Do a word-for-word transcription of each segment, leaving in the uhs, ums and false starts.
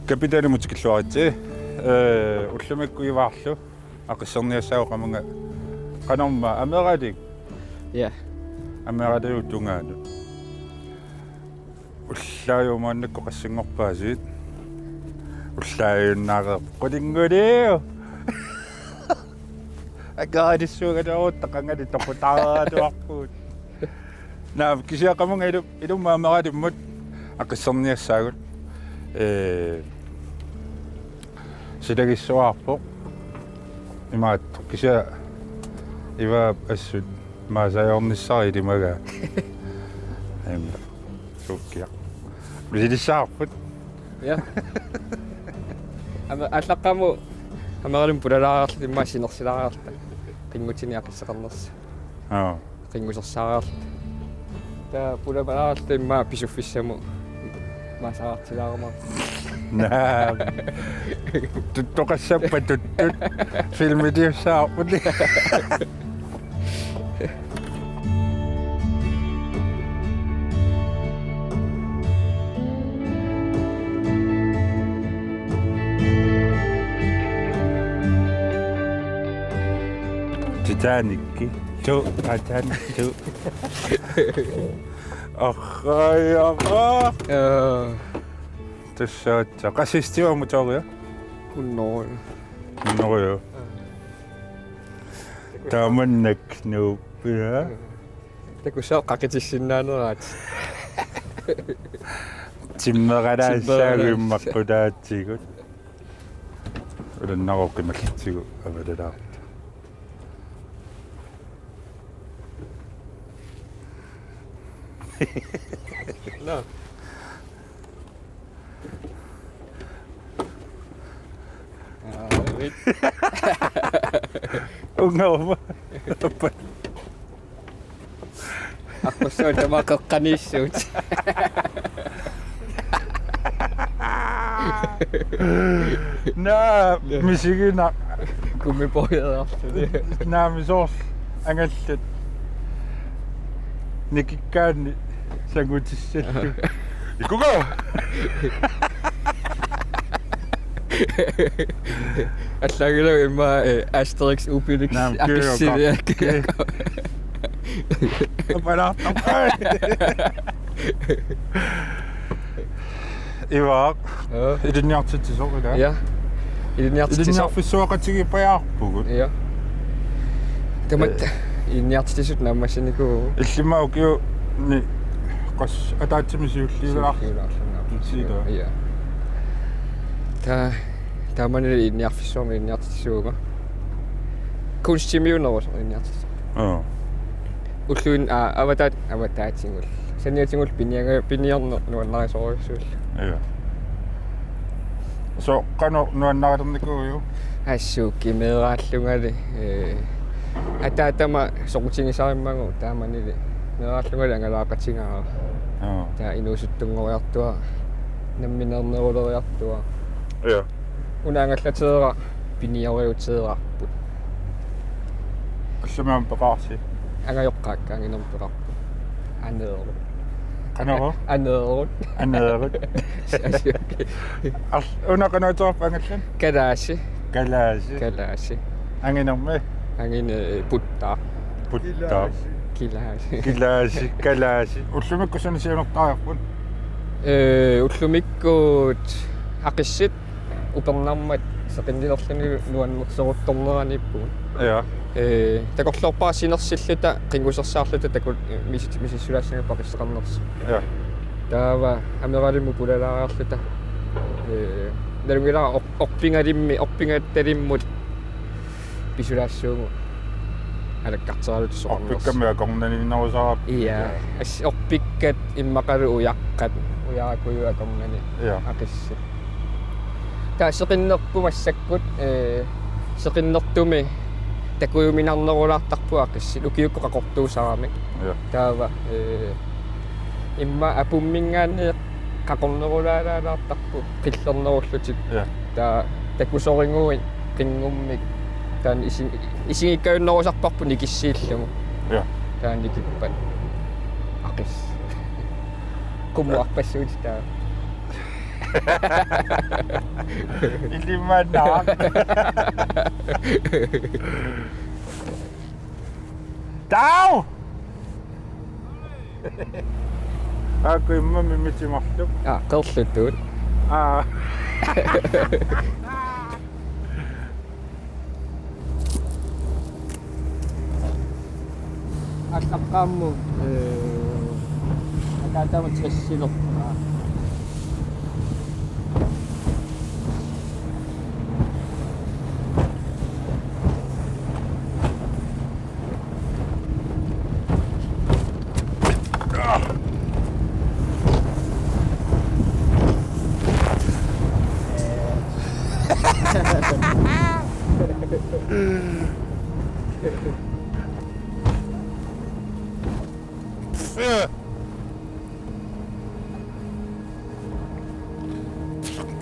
Kapitalimut tikilluaritsi. Ee, ullumikkut Ivaarlu aqisserniassaagut qamunga qanormaa ameralik. Ja. Ameraliup tungaanut. Ullaajumaannakkut qassinngorpaasiit. Ullaajunnareerpoq qulinguliu. Akaalissuugaluarutta qangali toqutaaraatuarpugut. Naam, kisianni qamunga ilu-, ilumut ameralimmut aqisserniassaagut. Ee, silagissuarpoq. Imaattoq kisianni Ivaap assut maasajornissara ilimagaa. Aimma. Suukkiaq. Misilissaarput. Ja. Ama allaqqamut ameralimmut pulalaariarluta immaqa sinersilaariarluta. Qinngutini aqisseqarnersa. Aa. Qinngusersaariarluta. Taava pulalaariarluta immaqa pisuffissamut. Maasaqartilaarumaarpoq. Naa. Tuttoqassappat tuttut. Filmiliussaarput. Titanic. Tu, Titanic, tu. Arrai, arrai. Ee. Tussaatsaq. Qassit istiua motoria? Hundrede. Hundrede. Taamannak nuuppia. Takussooq qaqitissinnaaneraat. Timmeralaassaagummaqqulaatigut. Ulannaroq qimallitsigu avalalaarta. Nå. Aa, wait. Ungauma. Arpassuit tamakku qeqqaniissuut. Naa, misiginaq. Gummibådiarluni. Naamik soorlu angallat. Nikikkaanni sangutissallugu. Ikuga! Allaanngilaq immaqa, eh, Asterix Obelix. Naam, aqissi-, kiiuka. Kiiuka. Apalaartarpai. Ivaaq. Joo. Ilinniartitsisoq ilaa? Ja. Ilinniartitsisoq. Ilinniarfissuaqatigiippajaarpugut. Ja. Tamatta, eh, ilinniartitsisut naammassinikuuvugut. Illimmi ukiuni qas-, ataatsimik siulliulaar-, siulliulaarlunga. Siulliulaar. Ja. Ta-, taamani ilinniarfissuarmi ilinniartitsisuuvunga. Kunstimiunerusoq ilinniartitsisarpunga. Joo. Ulluin-, aa, avataat-, avataatigullu. Saniatigullu pinianga-, piniarneq nuannarisorujussuullugu. Ja. Soorlu qanoq nuannaralernikuuiuk? Assut kimeeraallungali, eh, ataatama soqutigisarimmagu taamanili meeraallungali angalaaqatigaara. Joo. Taava inuusuttunngoriartuara, nammineerneruleriartuara. Ja. Una angallateeraq piniariuteerarput. Qassimik aamma peqaarsi? Angajoqqaakka anginermik peqarput. Aneerut. Qanoq? Aneerut. Aneerut. Ar-, una qanoq ateqarpa angallani? Kalaasi. Kalaasi. Kalaasi. Anginermi? Angine-, Puttaaq. Puttaaq. Kilaasi. Kilaasi, Kalaasi. Ullumikkut suna siunertariaqarpit? Ee, ullumikkut aqissit upernarmat seqinnilerluni nuannersoruttorneraniippugut. Ja. Ee, takorloorpara sinersilluta, qinngusersaarluta taku-, misi-, misissulaassagutta aqisseqarnersoq. Ja. Taava ameralimmut pulalaariarluta. Ee, nalunngilara or-, orpigalimmi, orpigattalimmut pisulaassuugut alakkarteraluta soqarnersoq. Orpikkamik akornanniinnerusaraarput. Ja. As-, orpikkat immaqalu ujaqqat, ujarakujui akornanni. Ja. Aqissit. Taava seqinnerput massakkut, ee, seqinnertumi takujuminarnerulaartarput aqissit ukiukkut qaqortuusaramik. Ja. Taava, ee, immaqa apumminngaanniit qaqornerulaalaalaartarput qillernerullutik. Ja. Taava takusoriguit qinngummik. Taanna isi-, isigikkaajunnerusarparput nikissiillugu. Ja. Taanna nikippat. Aqissit. Qummut arpassuutit taava. Ilimanaq. Taava! Aaku immaqa mimit timarlugu. Aa, qerluttut. Aa. Allaqqaammut, ee, ataatama tressilerpaa.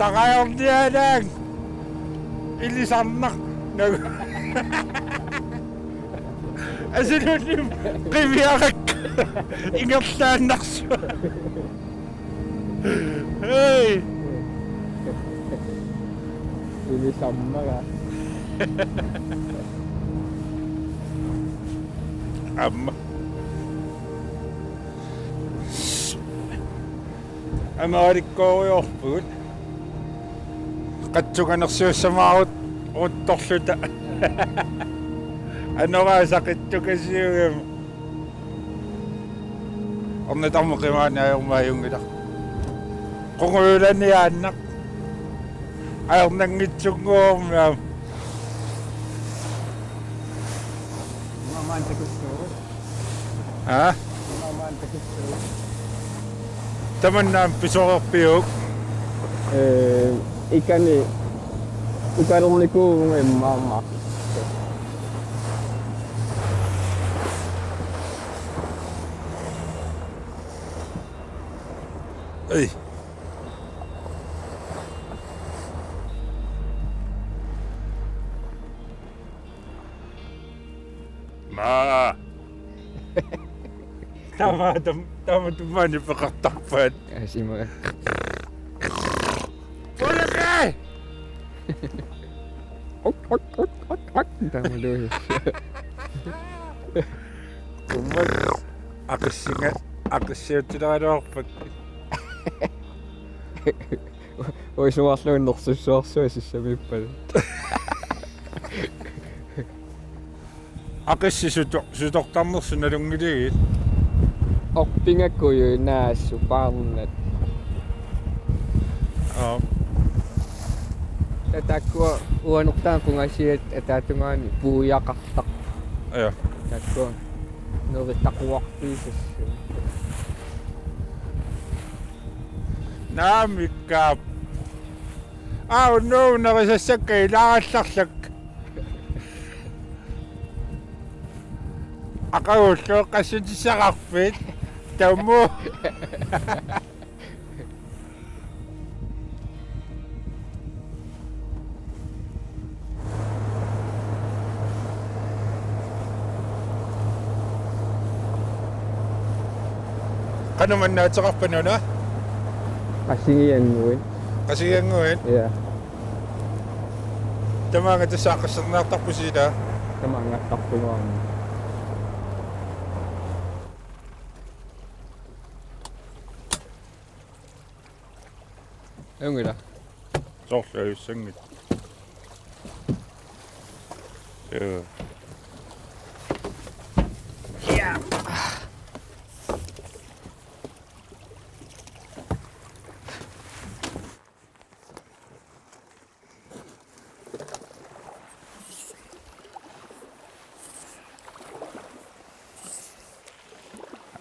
Taqajarnialaaq ilisarnaq nagu. Asilunnim qiviarakku ingerlaannarsuaq. Hej. Ilisarnara. Aamma. Amerlikkooriorpugut. Qatsunganersiussamaaruttorluta. Anoraasaqittukasiugama. Ornitarma qimaani ajormaajunngilara. Qungujulaniaannaq. Ajornanngitsunnguugami aamma. Aa? Tamanna pisoqarpiuk. Ee, ikani ukalernikuuvunga immaqa. Ei. Maa. Taama, taama, taama, taama, taama, peqartarpaat. Asima. Ulake! Taama luusi. Kummat aqissinga, aqissiutsilaaraluarpat. Uisuarluunnersussuarsuaq sissamiippalu. Aqissi suto-, sutortarnersoq nalunngiliuk? Orpingakuju naasut paarnat. Aa. Taakkua uanertaaq qungasiat ataatungaani puiaqartaq. Aa. Taakkua neritaquarpiisassu. Naamikkaap. Aa, unnuup nerisassakka ilaarallarlak. Aqagullu qassutissaqarpit? Tamu. Qanoq mannaateqarpa una? Qasigiannguit. Qasigiannguit? Ja. Tamaanga tassa aqisserniartarpusi ilaa? Tamaanga aqisserniartarpunga. Ajunngilaq. Soorlu ajussanngilaq. Joo.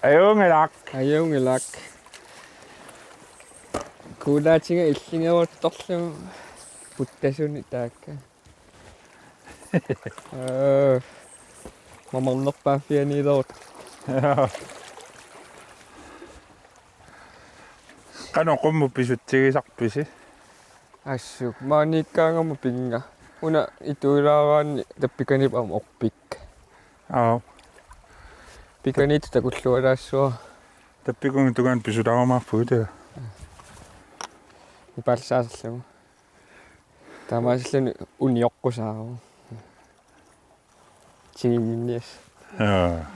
Ajunngilaq. Ajunngilaq. Kuulaatiga illingeruttorlugu puttasunik taakku. Ee, mamarnerpaaffianiilerut. Qanoq qummut pisutsigisarpisi? Assut, maaniikkaangama pinnga. Una ituilaaraanni tappikaniippoq aamma orpik. Aa. Pikaniittut takulluarlaassavara. Tappikungit tungaanut pisulaarmaarpugut. Paalsaaserlugu. Taamaasilluni unioqqusaavoq. Tinginnias. Jaa.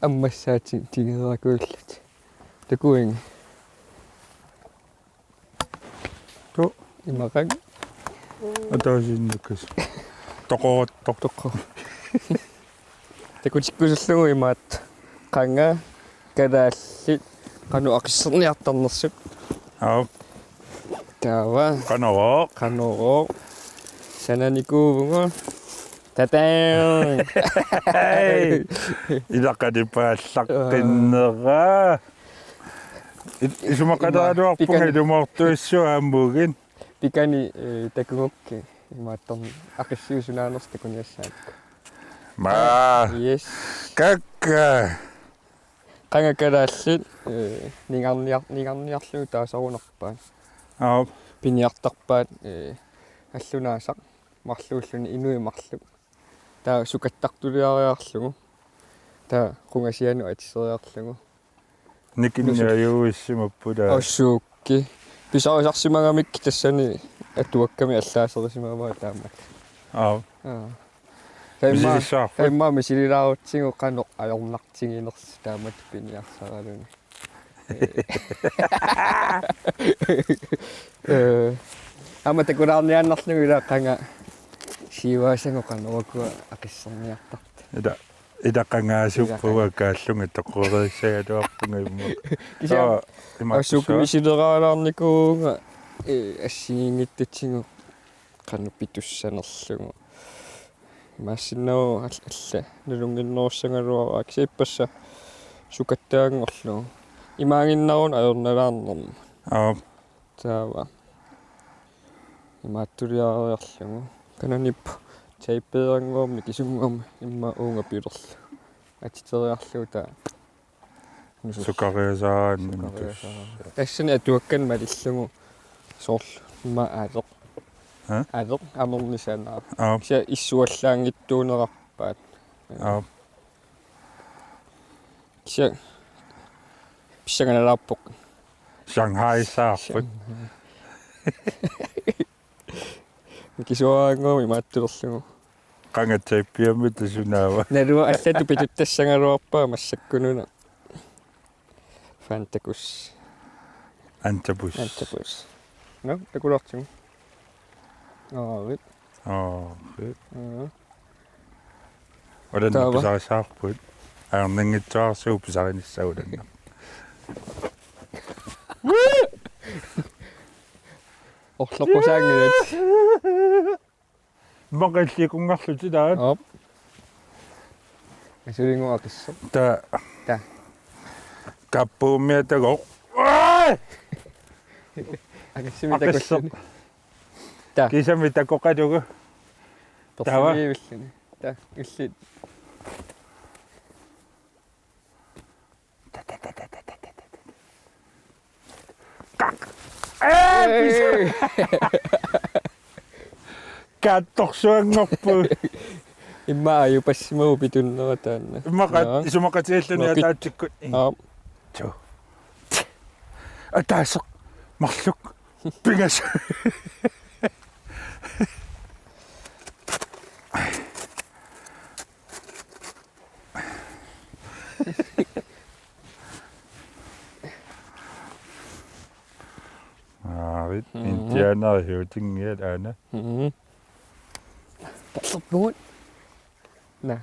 Ammassaatit tigerakuillutit. Takuinga. Tu. Imaqak. Ataasiinnakkas. Toqoruttoq. Toqor. Takutikkusullugu imaattoq. Qanga kalaallit qanoq aqisserniartarnersut. Aap. Taava. Qanorooq. Qanorooq. Sananikuuvunga. Tadam! Hej! Ilaqalipaallaqqinneraa. It-, isumaqataagaluarpunga. Pikani. Ilumoortuissuaq aamma uagut. Pikani, eh, takugukkit imaattorn-, aqissiusunaanersoq takuniassaakku. Maa. Yes. Kakka. Qanga kalaallit, eh, ningarniar-, ningarniarlugu taasarunarpaat. Aap. Piniartarpaat, eh, allunaasaq, marluulluni inuit marluk. Taava sukattartuliariarlugu. Taava qungasianut atiseriarlugu. Nikinniajuissimapput taava. Osuukki. Pisarisarsimagamikkit tassani atuakkamik allaaserisimavaat taamak. Aap. Aa. Taimma, misilisaarput. Taimma misililaarutsigu qanoq ajornartiginersoq taamatut piniarsaraluni. Eh, aamma takulaarniaannarlugu ila qanga siuaasagut qanoq ukua aqisserniartartut. Ila, ila qangaasuppunga. Ila qanga. Kaallunga toqorissagaluarpunga immaqa. Kisianni. Aa, imaattussaq. Osuukki misileraalaarnikuuvunga, eh, assigiinngitsutigut qanoq pitussanerlugu. Imaassinnaavoq all-, alla nalunnginnerussagaluaraat kisianni ippassaq sukattaanngorlugu. Imaaginnaruna ajornalaarnermut. Aap. Taava. Imaattuliariarlugu. Kananippoq tapeeranngormat kisunnguamik immaqa uunga pilerlugu. Atiteriarlugu taava. Nusuk. Sukariasaarannut. Sukariasaarannut. Tassani atuakkanik malillugu soorlu immaqa aleq. Ha? Aleq amernisanaaq. Aap. Kisianni issuallaanngitsuunerarpaat. Aap. Kisianni pissanganalaarpoq. Shanghaisaarput. Shanghai. Mikisuaraannguamik imaattulerlugu. Qanga tapiammi tasunaava. Naluara allatut pituttassagaluarpara massakkununa. Fantakus. Antapus. Antapus. Nå, takulaartigu. Aarit. Aarit. Aa. Ulanneq. Taava. Pisarisaarput. Ajornanngitsuararsuuvoq pisarinissaa ulanneq. Orloqqusaanngilat. Maqillikungarlutit taava. Aap. Asulinnguaq aqissoq. Taava. Taava. Kaappuummiatagoq. Aa! Aqissimik aqissoq. Takulluni. Taava. Kisimi takoqalugu. Taava. Persilivilluni. Taava. Illit. Ee, pis-, ee. Kaattorsuanngorput. Immaqa ajupassimavugut pitunnera taanna. Immaqa. Naa. Isumaqatigiilluni. Nokit. Ataatsikkut. Aap. Tuu. Ataaseq. Marluk. Pingasut. Aarit. Mhm. Indianer hiutinngiat aana. Mhm. Tallerpugut. Naa.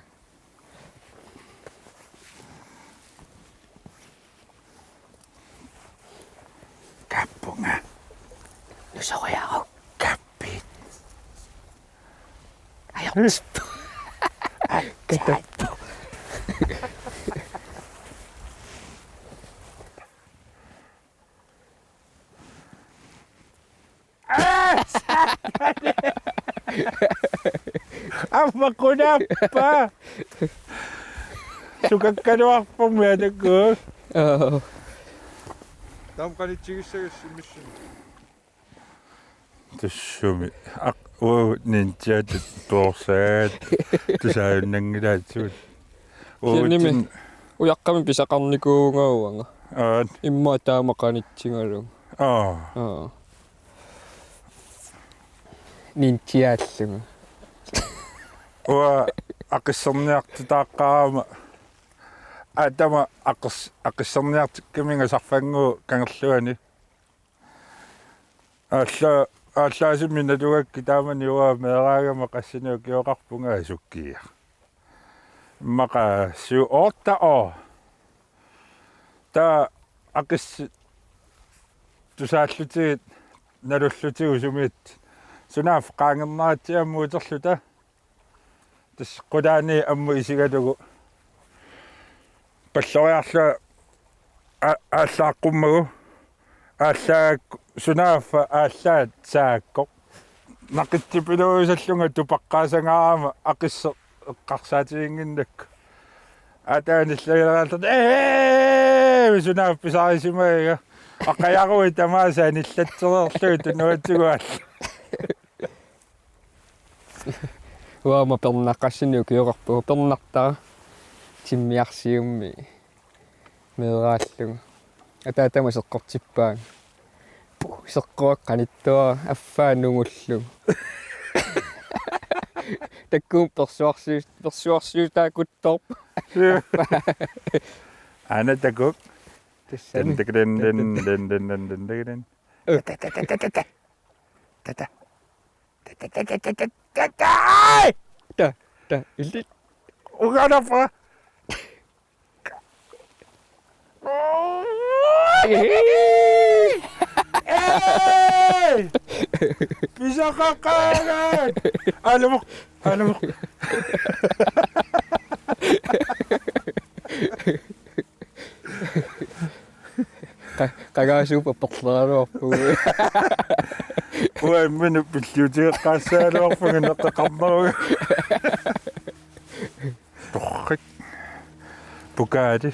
Kaappunga. Nusoriaruk. Kaappit. Ajortippoq. Katappoq. Aamma qunaappa. Sukakkaluarpummi ataku. Oo. Taama qanitsigissagassimissun. Tussumi. Aq, uu, ninjat tuorsaat. Tusaajunnanngilaatsigut. Uu, kisiannimi tin- ujaqqamik pisaqarnikuuvunga uanga. Aat. Immaqa taama qanitsigalugu. Aa. Aa. Ninjaallunga. Uanga aqisserniartitaaqqaarama. Aatama aqis-, aqisserniartikkaminga Sarfannguup kangerluani. Aalla-, aallaasummi nalugakkit taamani uanga meeraagama qassinik ukioqarpunga sukkia. Immaqa syv otte år. Taava aqissit tusaallutigit nalullutigu sumiit. Sunaaffa qaangerneratsigu ammut uterluta. Tassa qulaani ammut isigalugu. Palloriarlunga a-, aallaqqummagu. Aallaat sunaaffa aallaat saakkoq. Naqitsipilorusallunga tupaqqaasangaarama aqisseq eqqarsaatiginnginnakku. Aatsaat anillagileraarluta. Ee, sunaaffa pisarisimagiga. Aqajaruit tamaasa anillatsereerlugit tunuatigut aalla. Uanga pernaqassinik ukioqarpunga pernartara timmiarsiummi meeraallunga. Ataatama seqqortippaanga. Puu, seqqoraqqanittua affaa nungullugu. Takkuuk persuarsius-, persuarsiutaakuttoorpoq. Aana takkuuk. Tassani. Den, den, den, den, den, den, den, den, den. Tata. Tata. Ta, ta, illit. Uganapa. Ei! Pisaqaqaangat! Aalamoq, aalamoq. Qa-, qangaasuup perleraluarpugut. Uanga imminut pilliutigeqqaassagaluarpunga neqeqarnerunga. Torrak. Pokali.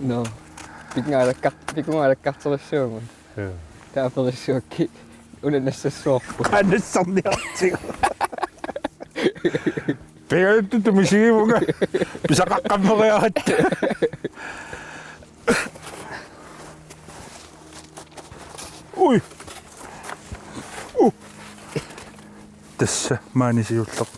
Nå. Pikkungaalakkar-, pikkungaalakkaaterissuugut. Joo. Taava perissuakkit una nassassuarput. Qanissarniartigu. Pingajuttutut misigivunga. Pisaqaqqammeriaratta. Ui. Uh. Tassa maani siulleq.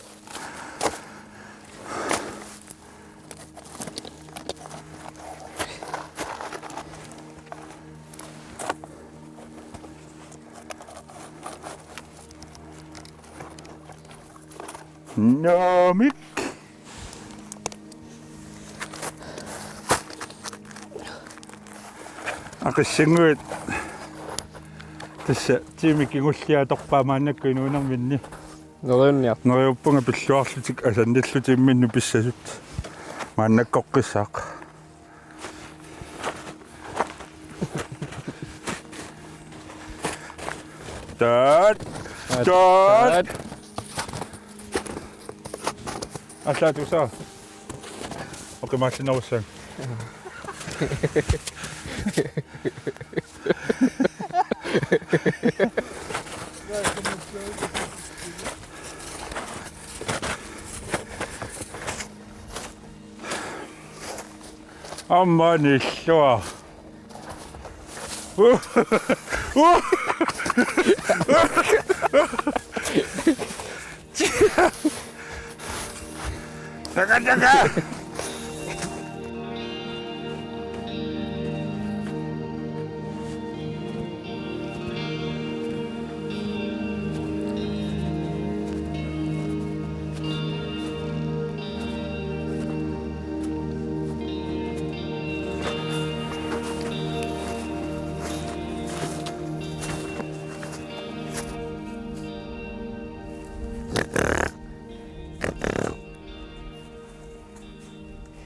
Naamik. Aqissannguit. Tassa tiimi kingulliit atorpaat maannakkut inuunerminni. Neriunniarta. Neriuppunga pilluarlutik asannillutik imminnut pissasut. Maannakkoqqissaaq. Taat. Taat. Taat. Aallaat tusaa. Oqimaallinnerussaanga. Aamma nilluaq. Taka, taka!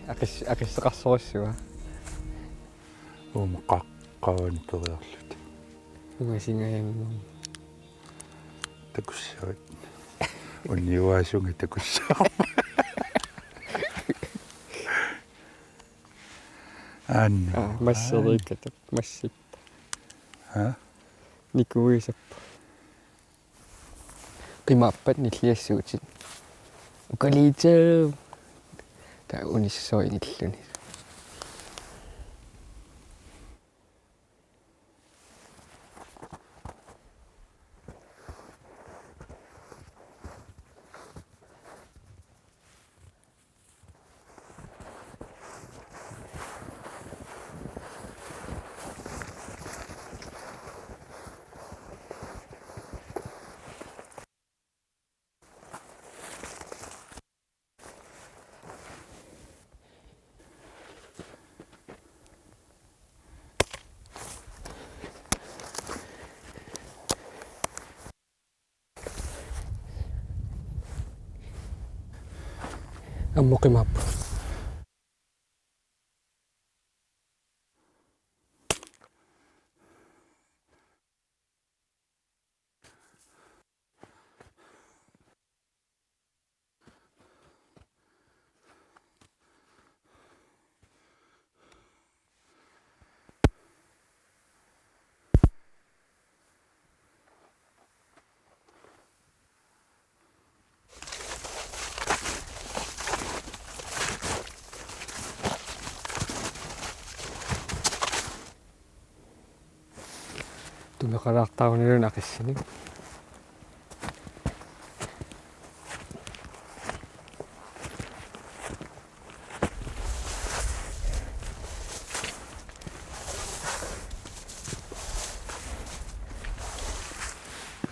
Aqis-, aqisseqarsorissua. Uuma qaqqaani periarluta. Ungasingajannermut. Takussavat. Unniuaasunga takussavat. Anna. Aa, masseriikkatta, massippa. Ha? Nikuisappa. Qimaappat nilliassuutit. Ukaliitseq. Taava unissoq ingilluni. Aamma qimaappat. Tumeqalaartarunilun aqissinik.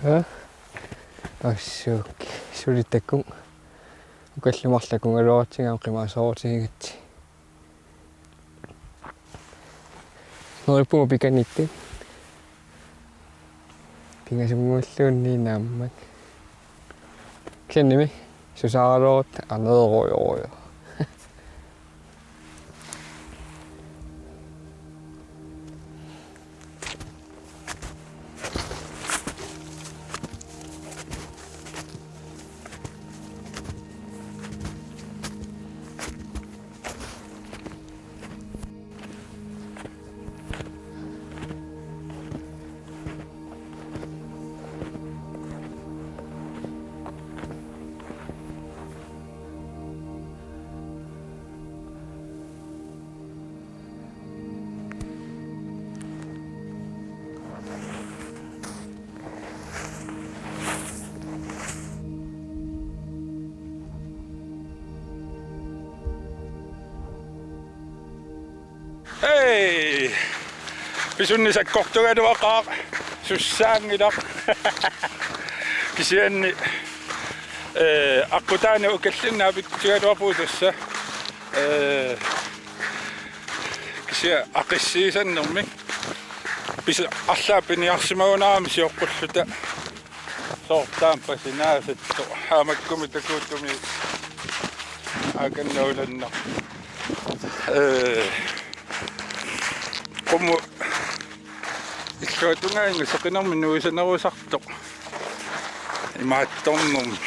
Ha? Assuk, suli takuuk. Ukallu marluk akugaluaratsigu aamma qimaasoorutigigatsigit. Neriuppunga pikanittut. Pingasunnguilluunniit naammat. Kisiannimi susaaraluarutta aneerujorujoq. Hej! Pisunnik sakkortugaluaqaaq, sussaanngilaq. Kisianni, ee, aqqutaani ukallinnaapittigaluarpugut tassa. Ee, kisianni aqissiisannermik. Pis-, arlaat piniarsimagunarami sioqqulluta. Soorlu taama pasinaasattoq. Aamma makkumik takuuttumi. Akanna ulanna. Ee. Qummut illuatungaanut seqinermik nuisanerusartoq. Imaattornermik.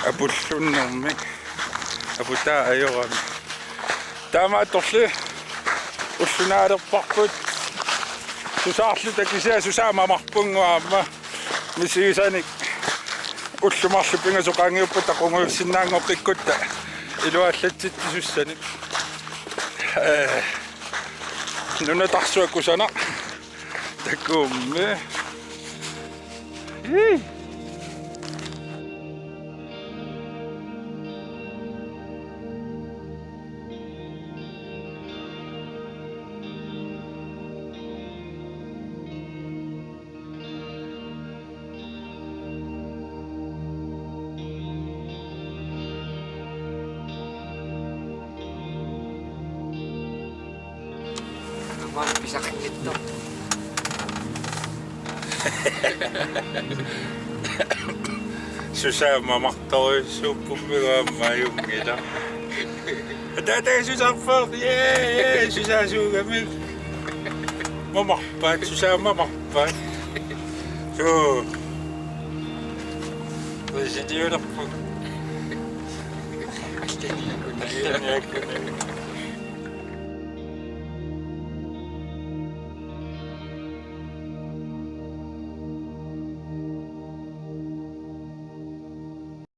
Apullunnermik. Aputaa ajorami. Taamaattorli ullunaalerparput. Susaarluta kisianni susaat mamarpunga aamma. Misigisanik ullut marluk pingasut qaangiuppata qungujussinnaanngoqqikkutta iluallatsitsisussanik. Ee, nunatarsuaq kusanaq. Takuummi. Ii. Aamma pisaqanngitsoq. Susaat mamartorujussuuppummigut aamma ajunngilaq. Ataata susaarpoq, ee, ee, susaasuugami. Mamarpaat, susaat mamarpaat. Suu. Tusiniulerput. Allaniakkunnagu.